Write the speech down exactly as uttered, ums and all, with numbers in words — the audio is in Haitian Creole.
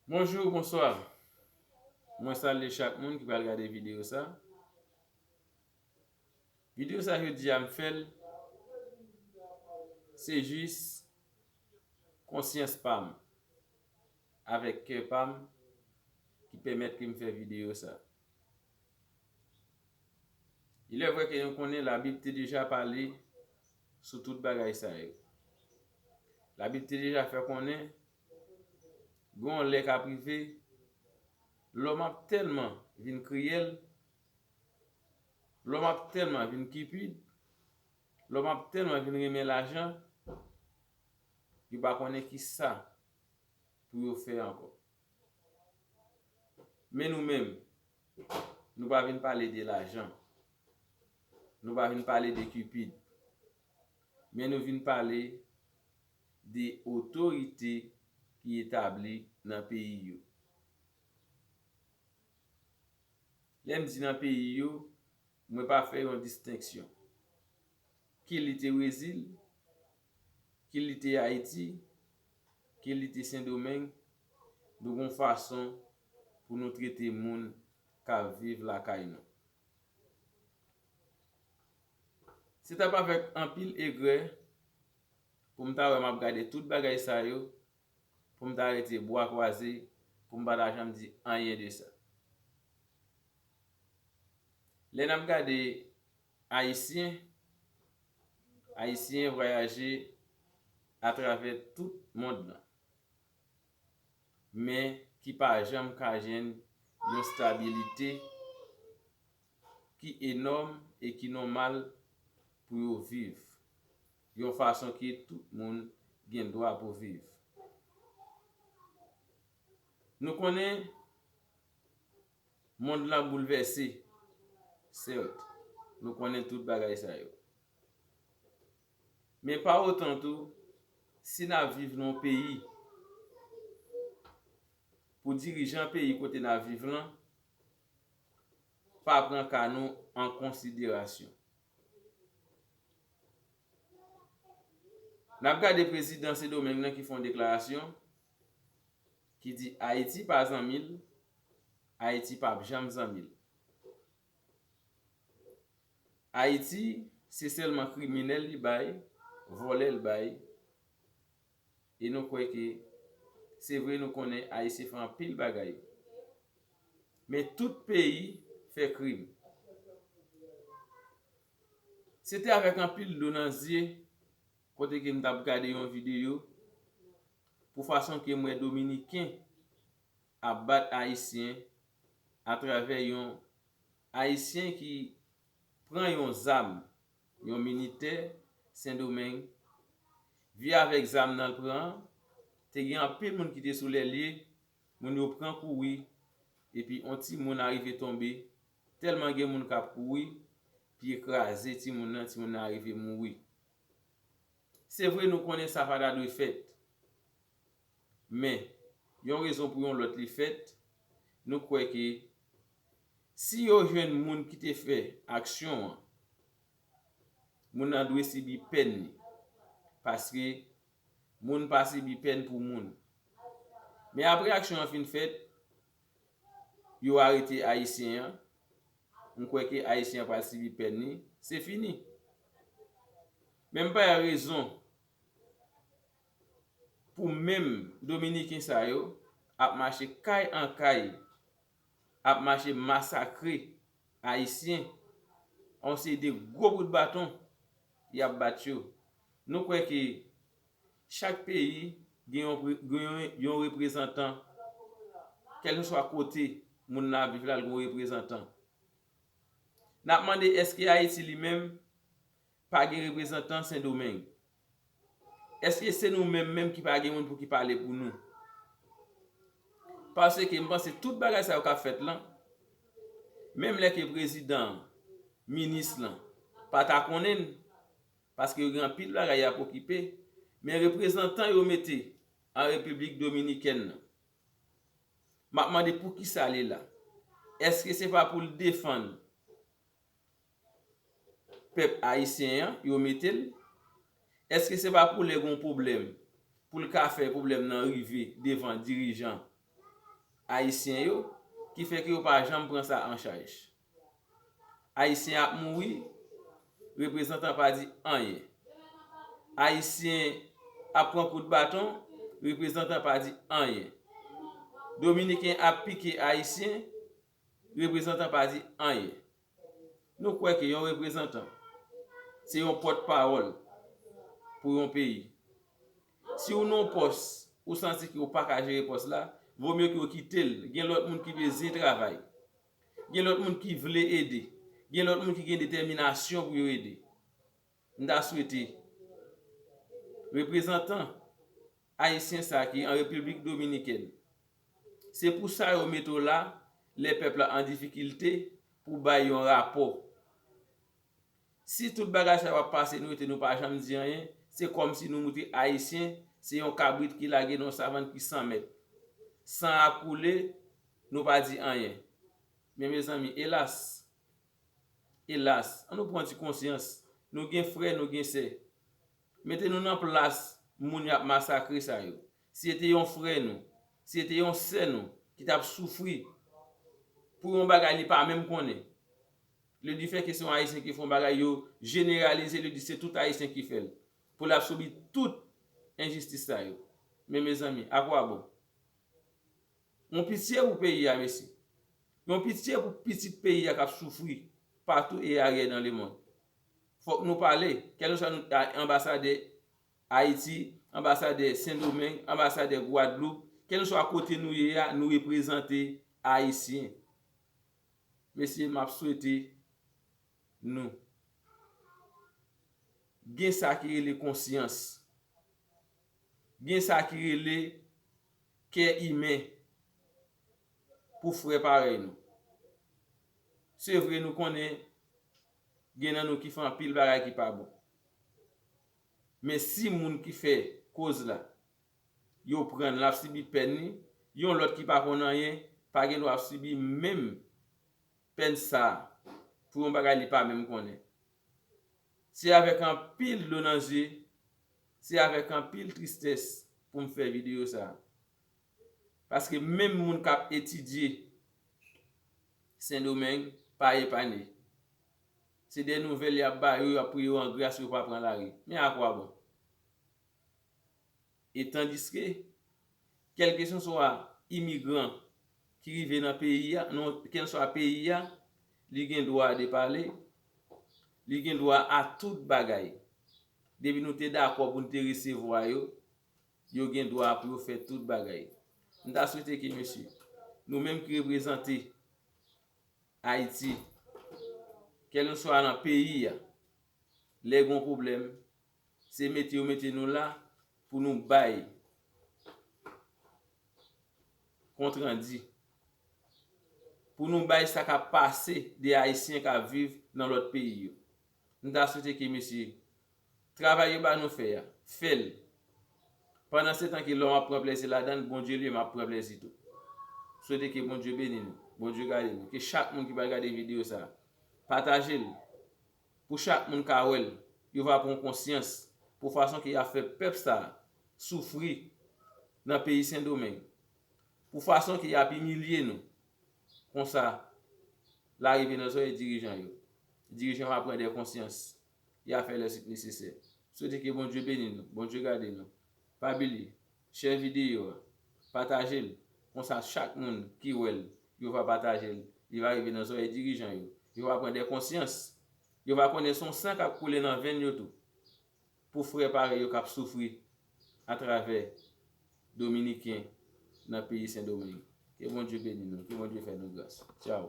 Bonjou, bonswa. Mwen salye chak moun ki pral gade videyo sa. Videyo sa jodi a m fè l, se jis konsyans pa m, avèk kè pa m ki pèmèt ke m fè videyo sa. Il est vrai ke nou konnen Labib te deja pale sou tout bagay sa yo. Labib te deja fè konnen gen yon lè k ap rive, lòm ap tèlman vin kriyèl, lòm ap tèlman vin kipid, lòm ap tèlman vin renmen lajan, yo pa konnen ki sa pou yo fè ankò. Men nou menm, nou pa vin pale de lajan. Nou pa vin pale de kipid. Men nou vin pale de otorite ki etabli nan peyi yo. Lè m di nan peyi yo, mwen pa fè yon distenksyon. Ki li te Brezil, ki li te Ayiti, ki li te Sendomeng, nou gon fason pou nou trete moun k ap viv lakay nou. Se t ap avèk anpil egrè pou m ta wè m ap gade tout bagay sa yo, pou m ta rete bwa kwaze, pou m pa ta janm di anyen de sa. Lè n ap gade Ayisyen, Ayisyen vwayaje atravè tout mond lan, men ki pa janm ka jwenn yon stabilite ki enòm e ki nòmal pou yo viv yon fason ke tout moun gen dwa pou viv. Nou konnen mond lan boulvèse, sèt, nou konnen tout bagay sa yo. Men pa otan tou, si n ap viv nan yon peyi, pou dirijan peyi kote n ap viv lan pa pran ka nou an konsiderasyon. N ap gade prezidan Sendomeng nan ki fè yon deklarasyon ki di Ayiti pa zanmi l, Ayiti p ap janm zanmi l. Ayiti se sèlman kriminèl li bay, vòlè l bay, e nou kwè ke se vre nou konnen Ayisyen fè anpil bagay. Men tout peyi fè krim. Se te avèk anpil dlo nan zye kote ke m t ap gade yon videyo pou fason ke m wè Dominiken ap bat Ayisyen atravè yon Ayisyen ki pran yon zam, yon militè Sendomeng, vye avèk zam nan l pran an, te gen anpil moun ki te sou lè l ye, moun yo pran kouri, epi yon timoun arive tonbe, tèlman gen moun k ap kouri, pye kraze timoun nan, timoun nan arive mouri. Se vre nou konnen sa pa ta dwe fèt. Men, yon rezon pou yon lòt li fèt, nou kwè ke si yo jwenn moun ki te fè aksyon an, moun nan dwe sibi pèn li. Paske moun pa sibi pèn pou moun. Men apre aksyon an fin fèt, yo arete Ayisyen an, m kwè ke Ayisyen an pral sibi pèn li, se fini. Men m pa wè rezon pou menm Dominiken sa yo ap mache kay an kay, ap mache masakre Ayisyen, yon seri de gwo bout baton y ap bat yo. Nou kwè ke chak peyi gen yon pre-, gen yon, yon reprezantan, kèlkeswa kote moun nan ap viv la, l gen yon reprezantan. N ap mande èske Ayiti li menm pa gen reprezantan Sendomeng? Èske se nou menm menm ki pa gen moun pou ki pale pou nou? Paske m panse tout bagay sa yo k ap fèt lan, menm lè ke prezidan an, minis lan, pa ta konnen l, paske yo gen anpil bagay y ap okipe, men reprezantan yo mete an Repiblik Dominikèn nan, m ap mande poukisa li la. Èske se pa pou l defann pèp ayisyen an, yo mete l? Èske se pa pou lè gen yon pwoblèm, pou l ka fè pwoblèm nan rive devan dirijan Ayisyen yo, ki fè ke yo pa janm pran sa an chaj. Ayisyen ap mouri, reprezantan pa di anyen. Ayisyen ap pran kout baton, reprezantan pa di anyen. Dominiken ap pike Ayisyen, reprezantan pa di anyen. Nou kwè ke yon reprezantan se yon pòtpawòl pou yon peyi. Si w nan yon pòs, ou santi ke w pa ka jere pòs la, vomye ke w kite l. Gen lòt moun ki bezwen travay. Gen lòt moun ki vle ede. Gen lòt moun ki gen detèminasyon pou yo ede. M ta swete reprezantan ayisyen sa ki an Repiblik Dominikèn, se pou sa yo mete w la, lè pèp la an difikilte, pou bay yon rapò. Si tout bagay sa yo ap pase, nou rete, nou pa janm di anyen, se kòmsi nou moutre Ayisyen se yon kabrit ki lage nan yon savann ki san mèt. San ap koule, nou pa di anyen. Men mezanmi, elas, elas, ann nou pran ti konsyans. Nou gen frè, nou gen sè. Mete nou nan plas moun y ap masakre sa yo. Si se te yon frè nou, si se te yon sè nou ki t ap soufri pou yon bagay li pa menm konnen, li di fè ke se yon Ayisyen ki fè yon bagay, yo jeneralize, li di se tout Ayisyen ki fè l, pou l ap sibi tout enjistis sa yo. Men mezanmi, akwabon? Yon pitye pou peyi a, mesye. Yon pitye pou pitit peyi a k ap soufri patou e ayè nan lemonn. Fòk nou pale, kèlkeswa nou, a, anbasadè Ayiti, anbasadè Sendomeng, anbasadè Gwadloup, kèlkeswa kote nou ye a, nou reprezante Ayisyen. Mesye, m ap swete nou gen sa ki rele konsyans. Gen sa ki rele kè imen pou frè parèy nou. Se vre, nou konnen gen nan nou ki fè anpil bagay ki pa bon. Men si moun ki fè koz la, yo pran l, l ap sibi pèn li, yon lòt ki pa konn anyen pa gen dwa ap sibi menm pèn sa a pou yon bagay li pa menm konnen. Se avèk anpil dlo nan zye, se avèk anpil tristès pou m fè videyo sa a. Paske menm moun k ap etidye Sendomeng pa epanye. Se de nouvèl y ap ba yo, y ap priye yo an gras, yo pa pran lari. Men akwabon? E tandiske, kèlkeswa imigran ki rive nan peyi a, nan kèlkeswa peyi a, li gen dwa de pale, li gen dwa a tout bagay. Depi nou te dakò pou n te resevwa yo, yo gen dwa pou yo fè tout bagay. M ta swete ke, mesye, nou menm ki reprezante Ayiti, kèlkeswa nan peyi a, lè gen yon pwoblèm, se mete yo mete nou la pou nou bay kontrandi, pou nou bay sa k ap pase de Ayisyen k ap viv nan lòt peyi yo. M ta swete ke mesye, travay yo ba nou fè a, fè l. Pandansetan ke lòm ap pran plezi ladan l, Bondye li menm ap pran plezi tou. Swete ke Bondye beni nou, Bondye gade nou, ke chak moun ki pral gade videyo sa a, pataje l pou chak moun ka wè l, yo va pran konsyans pou fason ke y ap fè pèp sa a soufri nan peyi Sendomeng, pou fason ke y ap imilye nou. Konsa, l a rive nan zòrèy dirijan yo. Dirijan yo a pran de konsyans. Y a fè lè sit nesesè. Swete ke Bondye beni nou, Bondye gade nou. Pa bliye, share videyo a, pataje l. Konsa, chak moun ki wè l, yo va pataje l. Li va rive nan zòrèy dirijan yo. Yo va pran de konsyans. Yo va konnen se yon san k ap koule nan venn yo tou, pou frè parèy yo k ap soufri atravè Dominiken nan peyi Sendomeng. Ke Bondye beni nou, ke Bondye fè nou gras. Tchaw.